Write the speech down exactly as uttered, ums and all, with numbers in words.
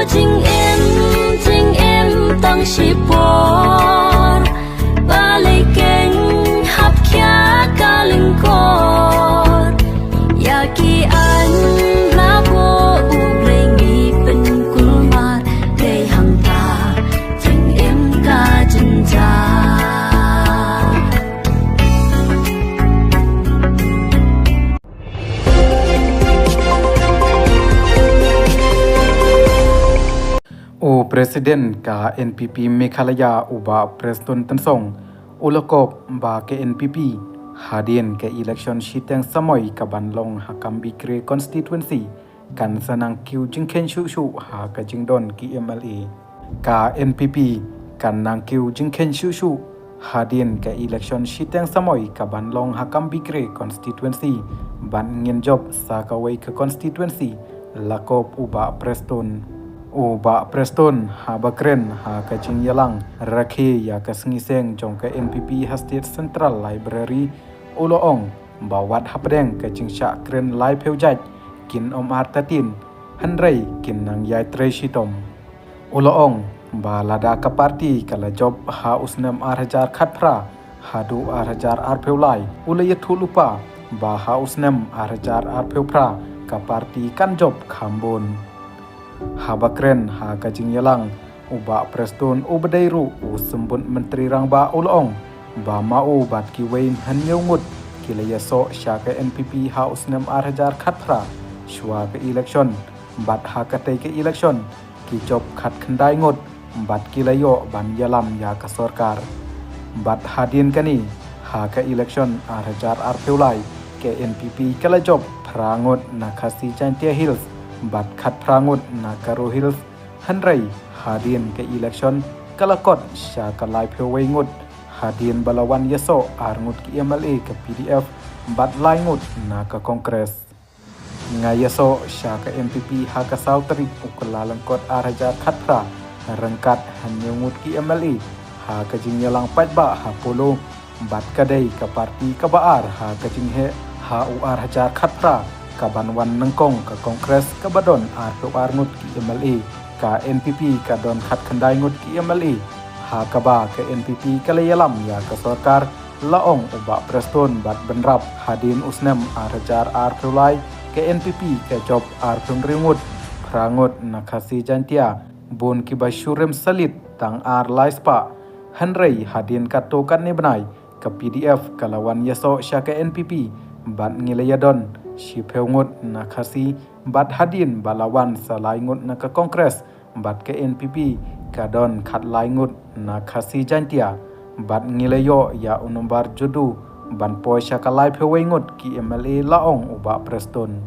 Jingim, jingim tang shipor, balei kein hap khia ka lyngkor. Ïa ki aiñ la buh U Blei ngi pynkulmar, dei hangta jingim ka jynjar. U President ka N P P Meghalaya u Bah Prestone Tynsong u la kop ba ka N P P hadien ka election shiteng samoi ka ban long ha Gambegre constituency kan sa nang kiew jingkheiñ shuh shuh ha ka jingdon ki M L A. Ka N P P kan nang kiew jingkheiñ shuh shuh hadien ka election shiteng samoi ka ban long ha Gambegre constituency, ban ngin jop sa kawei ka constituency, la kop u Bah Prestone. U Bah Prestone haba kren ha ka jingïalang rakhe ïa ka sngi seng jong ka N P P ha State Central Library, u la ong ba wat hapdeng ka jingshah kren laiphew jait kin ym artatien, hynrei kin nang ïai trei shitom. U la ong ba lada ka party ka la jop ha u snem ar hajar khatphra haduh ar hajar arphew lai, u la ïathuh lypa ba ha u snem ar hajar arphew phra ka party kan jop kham bun. Haba kren ha ka jingïalang, u Bah Prestone uba dei ruh u symbud Myntri Rangbah u la ong ba ma u bad kiwei hynñiew ngut ki la ïasoh sha ka N P P ha u snem ar hajar khatphra shuwa ka election, bad ha katei ka election ki jop khatkhyndai ngut bad ki la ïoh ban ïalam ïa ka sorkar. Bad hadien kane, ha ka election ar hajar arphew lai, ka N P P ka la jop phra ngut na Khasi Jaintia Hills bad khatphra ngut na Garo Hills, hynrei hadien ka election ka la kot sha ka laiphew wei ngut, hadien ba la wan ïasoh ar ngut ki M L A ka P D F bad lai ngut na ka Congress. Nga ïasoh sha ka N P P ha ka saw tarik u Kyllalyngkot ar hajar khatphra ryngkat hynñiew ngut ki M L A ha ka jingïalang paidbah ha Polo, bad ka dei ka party kaba ar ha ka jingheh ha u ar hajar khatphra ka ban wan nyngkong ka Congress kaba don arphew ar ngut ki M L A. Ka N P P ka don khatkhyndai ngut ki M L A, ha kaba ka N P P ka la ïalam ïa ka sorkar, la ong u Bah Prestone. Bad bynrap hadien u snem ar hajar arphew lai, ka N P P ka jop arphew hynriew ngut, phra ngut na Khasi Jaintia, bun kiba shu rem salit tang ar lai spah. Hynrei hadien katto katne bnai, ka P D F ka la wan ïasoh sha ka N P P bad ngi la ïadon shiphew ngut na Khasi, bad hadien ba la wan sa lai ngut na ka Congress bad ka N P P ka don khatlai ngut na Khasi Jaintia, bad ngi la ïoh ïa u nombar judu ban poi sha ka laiphew wei ngut ki M L A, la ong u Bah Prestone.